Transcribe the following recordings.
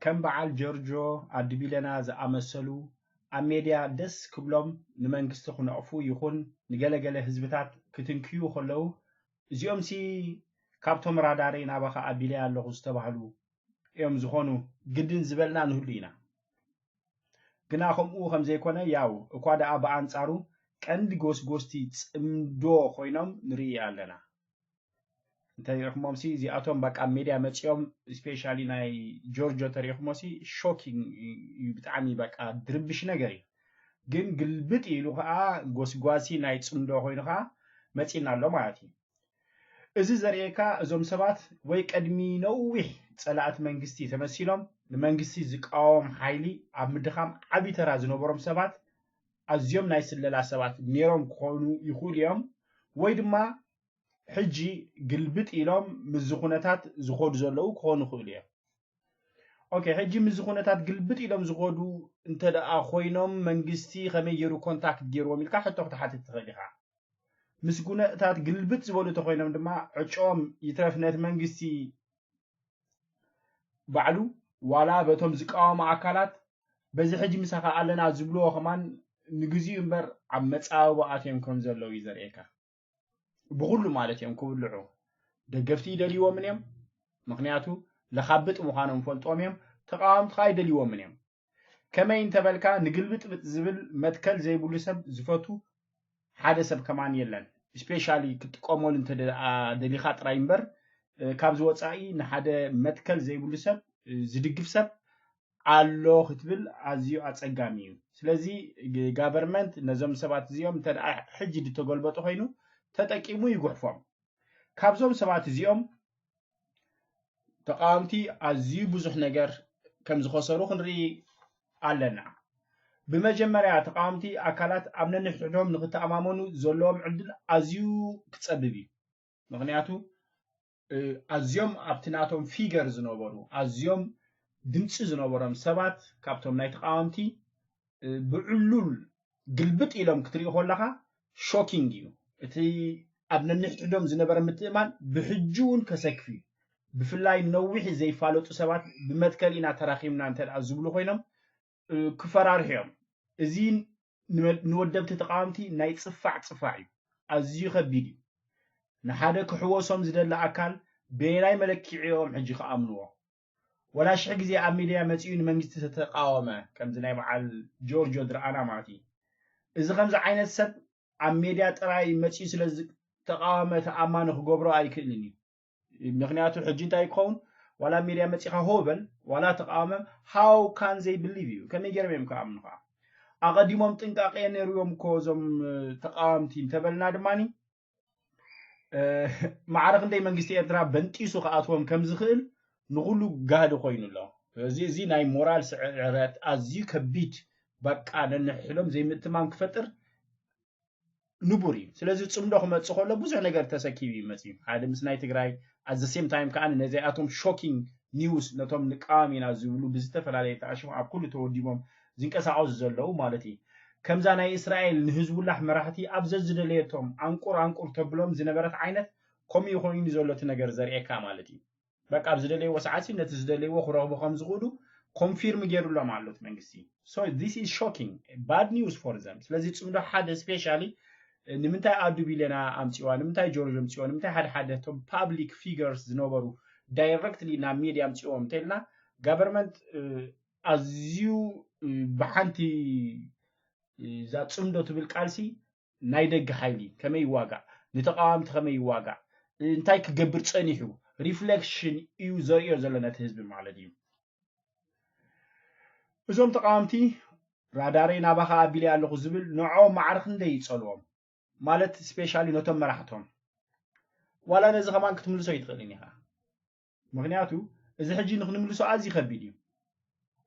ከም በዓል ጆርጆ ኣዲቢለና ዝኣመሰሉ ኣብ ሜድያ ደስ ክብሎም ንመንግስቲ ክነቕፉ ይኹን ንገለገለ ህዝብታት ክትንክዩ ከለዉ፣ እዚኦምሲ ካብቶም ራዳረይ ናባኻ ኣቢለያ ኣለኹ ዝተባህሉ እዮም ዝኾኑ፣ ግድን ዝበልና ንህሉ ኢና። ግና ከምኡ ከም ዘይኮነ፣ ያው እኳ ደኣ ብኣንጻሩ ቀንዲ ጎስጎስቲ ጽምዶ ኮይኖም ንርኢ ኣለና። እንተሪእኹሞምሲ እዚኣቶም በቃ ኣብ ሜድያ መጺኦም፣ ስፔሻሊ ናይ ጆርጆ ተሪእኹሞሲ ሾኪንግ እዩ፣ ብጣዕሚ በቃ ድርብሽ ነገር እዩ። ግን ግልብጥ ኢሉ ከዓ ጎስጓሲ ናይ ጽምዶ ኮይኑ ከዓ መጺና ኣሎ ማለት እዩ። እዚ ዘርእየካ እዞም ሰባት ወይ ቀድሚ ነዊሕ ጸላእቲ መንግስቲ ተመሲሎም ንመንግስቲ ዝቃወም ሓይሊ ኣብ ምድኻም ዓቢ ተራ ዝነበሮም ሰባት ኣዝዮም ናይ ስለላ ሰባት ነይሮም ክኾኑ ይኽእሉ እዮም፣ ወይ ድማ ሕጂ ግልብጥ ኢሎም ምስዚ ኩነታት ዝኸዱ ዘለዉ ክኾኑ ይኽእሉ እዮም። ኦኬ፣ ሕጂ ምስዚ ኩነታት ግልብጥ ኢሎም ዝኸዱ እንተ ደኣ ኮይኖም መንግስቲ ከመይ ገይሩ ኮንታክት ገይርዎም ኢልካ ሕቶ ክትሓትት ትኽእል ኢኻ። ምስ ኩነታት ግልብጥ ዝበሉ እንተኮይኖም ድማ ዕጭኦም ይትረፍ ነቲ መንግስቲ ባዕሉ ዋላ በቶም ዝቃወሙ ኣካላት በዚ ሕጂ ምሳኻ ኣለና ዝብልዎ ከማን ንግዚኡ እምበር ኣብ መጻብቦ ኣትዮም ከም ዘለዉ እዩ ዘርእየካ። ብኹሉ ማለት እዮም ክብልዑ። ደገፍቲ ይደልይዎምን እዮም፣ ምኽንያቱ ለኻብጥ ምዃኖም ፈልጦም እዮም። ተቃወምቲ ከዓ ይደልይዎምን እዮም። ከመይ እንተበልካ ንግልብጥብጥ ዝብል መትከል ዘይብሉ ሰብ ዝፈቱ ሓደ ሰብ ከማን የለን። ስፔሻሊ ክጥቀመሉ እንተ ደኣ ደሊኻ ጥራይ እምበር፣ እ፣ ካብዚ ወጻኢ ንሓደ መትከል ዘይብሉ ሰብ፣ እ፣ ዝድግፍ ሰብ ኣሎ ክትብል ኣዝዩ ኣጸጋሚ እዩ። ስለዚ ግ-፣ ጋቨርመንት ነዞም ሰባት እዚኦም እንተ ደኣ ሕጂ ዝተገልበጡ ኮይኑ ተጠቂሙ ይጉሕፎም። ካብዞም ሰባት እዚኦም ተቃወምቲ ኣዝዩ ብዙሕ ነገር ከም ዝኸሰሩ ክንርኢ ኣለና። ብመጀመርያ ተቃወምቲ ኣካላት ኣብ ነንሕድሕዶም ንክተኣማመኑ ዘለዎም ዕድል ኣዝዩ ክጸብብ እዩ። ምኽንያቱ፣ እ፣ ኣዝዮም ኣብቲ ናቶም ፊገር ዝነበሩ፣ ኣዝዮም ድምፂ ዝነበሮም ሰባት ካብቶም ናይ ተቃወምቲ፣ እ፣ ብዕሉል ግልብጥ ኢሎም ክትርኢ ከለኻ ሾኪንግ እዩ። እቲ ኣብ ነንሕድሕዶም ዝነበረ ምትእማን ብሕጂ እውን ከሰክፍ እዩ። ብፍላይ ነዊሕ ዘይፋለጡ ሰባት ብመትከል ኢና ተራኺብና እንተ ደኣ ዝብሉ ኮይኖም፣ እ፣ ክፈራርሑ እዮም። እዚ ንመ-፣ ንወደብቲ ተቃወምቲ ናይ ጽፋዕ ጽፋዕ እዩ። ኣዝዩ ከቢድ እዩ። ንሓደ ክሕወሶም ዝደሊ ኣካል በየናይ መለክዒ እዮም ሕጂ ክኣምንዎ? ወላ ሽሕ ግዜ ኣብ ሚድያ መጺኡ ንመንግስቲ ዝተቃወመ፣ ከምዚ ናይ በዓል ጆርጆ ዝረኣና ማለት እዩ። እዚ ከምዚ ዓይነት ሰብ ኣብ ሜድያ ጥራይ መጺኡ ስለ ዝተቃወመ ተኣማኒ ክገብሮ ኣይክእልን እዩ። ምኽንያቱ ሕጂ እንታይ ክኸውን? ዋላ ኣብ ሜድያ መጺኻ ሆ በል፣ ዋላ ተቃወመ፣ how can they believe you? ከመይ ገይሮም እዮም ክኣምኑኻ? ኣቐዲሞም ጥንቃቄ ነይርዎም እኮ እዞም፣ እ፣ ተቃወምቲ እንተበልና ድማኒ፣ እ፣ ማዕረ ክንደይ መንግስቲ ኤርትራ በንጢሱ ክኣትዎም ከም ዝኽእል ንኹሉ ጋህዲ ኮይኑ ኣሎ። እዚ፣ እዚ ናይ ሞራል ስዕረት ኣዝዩ ከቢድ፣ በቃ ነንሕድሕዶም ዘይምእትማም ክፈጥር ንቡር እዩ። ስለዚ ጽምዶ ክመጽእ ከሎ ብዙሕ ነገር ተሰኪቡ እዩ መጺኡ። ሓደ ምስ ናይ ትግራይ፣ at the same time ከኣ ነዚኣቶም ሾኪንግ ኒውስ፣ ነቶም ንቃወም ኢና ዝብሉ ብዝተፈላለየ ተኣሽሙ ኣብ ኩሉ ተወዲቦም ዝንቀሳቐሱ ዘለዉ ማለት እዩ። ከምዛ ናይ እስራኤል ንህዝቡላህ መራሕቲ ኣብ ዘዝደለየቶም ኣንቁር ኣንቁር ተብሎም ዝነበረት ዓይነት ከምኡ ኮይኑ ዘሎ እቲ ነገር ዘርእየካ ማለት እዩ። በቃ ኣብ ዝደለይዎ ሰዓት ነቲ ዝደለይዎ ክረኽቡ ከም ዝኽእሉ ኮንፊርም ገይሩሎም ኣሎ እቲ መንግስቲ። So this is shocking, bad news for them። ስለዚ ጽምዶ ሓደ ስፔሻሊ ንምንታይ ኣዱ ቢለና ኣምጺዋ፣ ንምንታይ ጆርጅ ኣምጺዋ፣ ንምንታይ ሓደ ሓደ እቶም ፓብሊክ ፊገርስ ዝነበሩ ዳይረክትሊ ናብ ሚድያ ኣምጺዎም እንተልና ጋቨርመንት፣ እ፣ ኣዝዩ፣ እ፣ ብሓንቲ፣ እ፣ እዛ ጽምዶ ትብል ቃልሲ ናይ ደገ ሓይሊ ከመይ ይዋጋእ፣ ንተቃዋምቲ ከመይ ይዋጋእ፣ እንታይ ክገብር ጸኒሑ፣ ሪፍሌክሽን እዩ ዘርእዮ ዘሎ ነቲ ህዝቢ ማለት እዩ። እዞም ተቃዋምቲ ራዳረይ ናባኻ ኣቢለ ኣለኹ ዝብል ንዕኦም ማዕረ ክንደይ ይጸልዎም፣ ማለት ስፔሻሊ ነቶም መራሕቶም። ዋላ ነዚ ከማን ክትምልሶ ይትኽእልን ኢኻ። ምኽንያቱ እዚ ሕጂ ንክንምልሶ ኣዝዩ ከቢድ እዩ።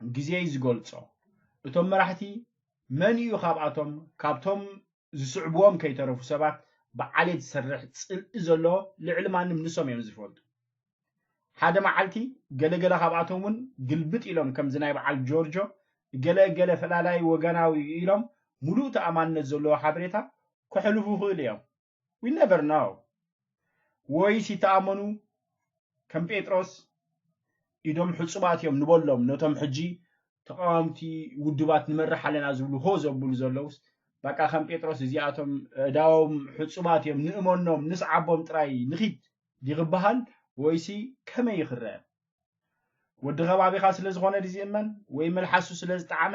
ግዜ እዩ ዝገልጾ። እቶም መራሕቲ መን እዩ ካብኣቶም፣ ካብቶም ዝስዕብዎም ከይተረፉ ሰባት ብዓሌት ዝሰርሕ ጽልኢ ዘሎ ልዕሊ ማንም ንሶም እዮም ዝፈልጡ። ሓደ መዓልቲ ገለገለ ካብኣቶም እውን ግልብጥ ኢሎም ከምዚ ናይ በዓል ጆርጆ ገለ ገለ ፈላላይ ወገናዊ ኢሎም ሙሉእ ተኣማንነት ዘለዎ ሓበሬታ ከሕልፉ ይኽእሉ እዮም። We never know። ወይስ ይተኣመኑ ከም ጴጥሮስ ኢዶም ሕጹባት እዮም ንበሎም ነቶም ሕጂ ተቃወምቲ ውድባት ንመርሕ ኣለና ዝብሉ ሆ ዘብሉ ዘለውስ፣ በቃ ከም ጴጥሮስ እዚኣቶም እዳዎም ሕጹባት እዮም ንእመኖም ንስዓቦም ጥራይ ንኺድ ድዩ ክበሃል? ወይሲ ከመይ ይኽረአ? ወዲ ከባቢኻ ስለ ዝኾነ ድዩ ዝእመን ወይ መልሓሱ ስለ ዝጠዓመ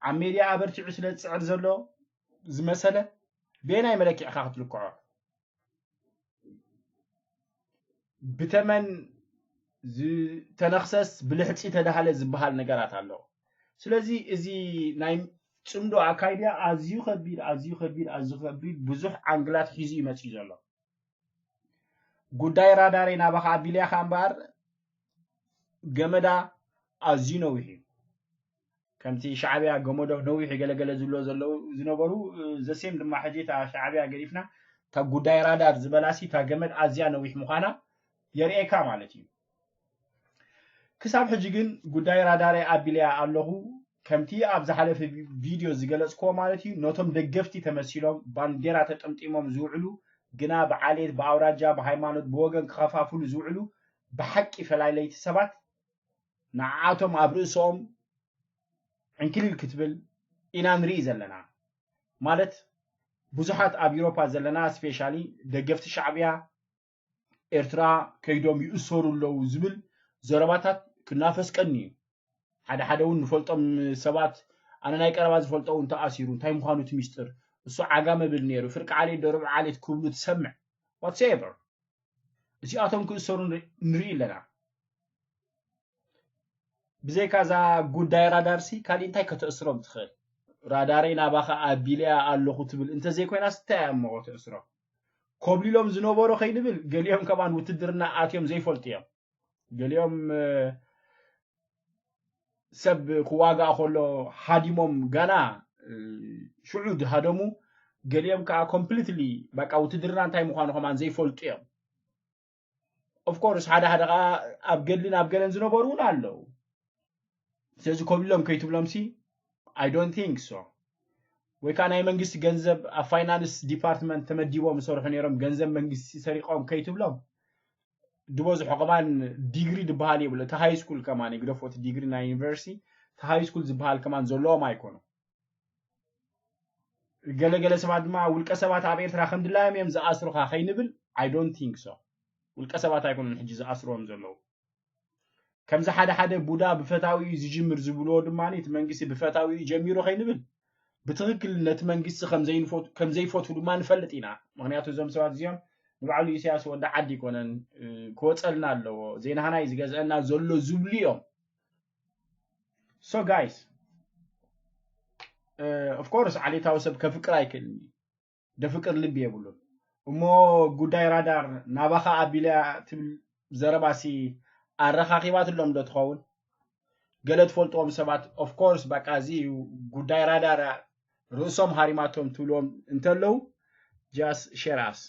ኣብ ሜድያ ኣበርቲዑ ስለ ዝጽዕር ዘሎ ዝመሰለ በየናይ መለክዒኻ ክትልክዖ? ብተመን ዝተነኽሰስ ብልሕፂ ተዳሃለ ዝበሃል ነገራት ኣሎ። ስለዚ እዚ ናይ ፅምዶ ኣካይዳ ኣዝዩ ከቢድ ኣዝዩ ከቢድ ኣዝዩ ከቢድ ብዙሕ ዓንግላት ሒዙ ይመፅእ ዘሎ። ጉዳይ ራዳረይ ናባኻ ኣቢልያ ከኣ እምበኣር ገመዳ ኣዝዩ ነዊሕ እዩ። ከምቲ ሻዕብያ ገመዶ ነዊሕ ገለገለ ዝብሎ ዘለዉ ዝነበሩ ዘሴም ድማ ሕጂ እታ ሻዕብያ ገዲፍና እታ ጉዳይ ራዳር ዝበላሲ እታ ገመድ ኣዝያ ነዊሕ ምዃና የርእየካ ማለት እዩ። ክሳብ ሕጂ ግን ጉዳይ ራዳረይ ኣቢልያ ኣለኹ። ከምቲ ኣብ ዝሓለፈ ቪድዮ ዝገለጽክዎ ማለት እዩ፣ ነቶም ደገፍቲ ተመሲሎም ባንዴራ ተጠምጢሞም ዝውዕሉ ግና ብዓሌት፣ ብኣውራጃ፣ ብሃይማኖት፣ ብወገን ክኸፋፍሉ ዝውዕሉ ብሓቂ ፈላለይቲ ሰባት ንዓኣቶም ኣብ ርእሶም ዕንክሊል ክትብል ኢና ንርኢ ዘለና። ማለት ብዙሓት ኣብ ዩሮፓ ዘለና ስፔሻሊ ደገፍቲ ሻዕብያ ኤርትራ ከይዶም ይእሰሩ ኣለዉ ዝብል ዘረባታት ክናፈስ ቀኒ እዩ። ሓደ ሓደ እውን ንፈልጦም ሰባት ኣነ ናይ ቀረባ ዝፈልጦ እውን ተኣሲሩ እንታይ ምዃኑ እቲ ሚስጥር እሱ ዓጋመ ብል ነይሩ ፍርቂ ዓሌት ዶ ርብዒ ዓሌት ክብሉ ትሰምዕ። ዋትስኤቨር እዚኣቶም ክእሰሩ ንርኢ ኣለና። ብዘይካ እዛ ጉዳይ ራዳርሲ ካሊእ እንታይ ከተእስሮም ትኽእል? ራዳረይ ናባኻ ኣቢለያ ኣለኹ ትብል እንተዘይኮይናስ እንታይ እያ እሞ ከተእስሮም? ኮብሊሎም ዝነበሩ ከይንብል ገሊኦም ከማን ውትድርና ኣትዮም ዘይፈልጡ እዮም። ገሊኦም ሰብ ክዋጋእ ከሎ ሃዲሞም ገና ሽዑ ዝሃደሙ፣ ገሊኦም ከዓ ኮምፕሊትሊ በቃ ውትድርና እንታይ ምዃኑ ከማን ዘይፈልጡ እዮም። ኦፍኮርስ ሓደ ሓደ ከዓ ኣብ ገድልን ኣብ ገለን ዝነበሩ እውን ኣለዉ። ስለዚ ኮብሊሎም ከይትብሎም ሲ I don't think so። ወይ ከዓ ናይ መንግስቲ ገንዘብ ኣብ ፋይናንስ ዲፓርትመንት ተመዲቦም ዝሰርሑ ነይሮም ገንዘብ መንግስቲ ሰሪቆም ከይትብሎም። ዝበዝሖ ከማን ዲግሪ ዝበሃል የብሉ እቲ ሃይ ስኩል ከማን ግደፎ እቲ ዲግሪ ናይ ዩኒቨርሲቲ እቲ ሃይ ስኩል ዝበሃል ከማን ዘለዎም ኣይኮኑ። ገለገለ ሰባት ድማ ውልቀ ሰባት ኣብ ኤርትራ ከም ድላዮም እዮም ዝኣስሩኻ ከይንብል I don't think so። ውልቀ ሰባት ኣይኮኑን ሕጂ ዝኣስርዎም ዘለዉ። ከምዚ ሓደ ሓደ ቡዳ ብፈታዊ እዩ ዝጅምር ዝብልዎ ድማ እቲ መንግስቲ ብፈታዊ እዩ ጀሚሩ ከይንብል ብትኽክል ነቲ መንግስቲ ከም ዘይፈቱ ድማ ንፈልጥ ኢና። ምክንያቱ እዞም ሰባት እዚኦም ንባዕሉ ኢሳያስ ወዲ ዓዲ ይኮነን ክወፀልና ኣለዎ ዘይናህናይ ዝገዝአና ዘሎ ዝብሉ እዮም። So guys, of course ዓሌታዊ ሰብ ከፍቅር ኣይክእልን እዩ። ደፍቅር ልቢ የብሉን። እሞ ጉዳይ ራዳር ናባኻ ኣቢላ ትብል ዘረባሲ ኣረኻኺባትሎም ዶ ትኸውን? ገለ ትፈልጥዎም ሰባት of course በቃ እዚ እዩ ጉዳይ ራዳር ርእሶም ሃሪማቶም ትብልዎም እንተለዉ just share us።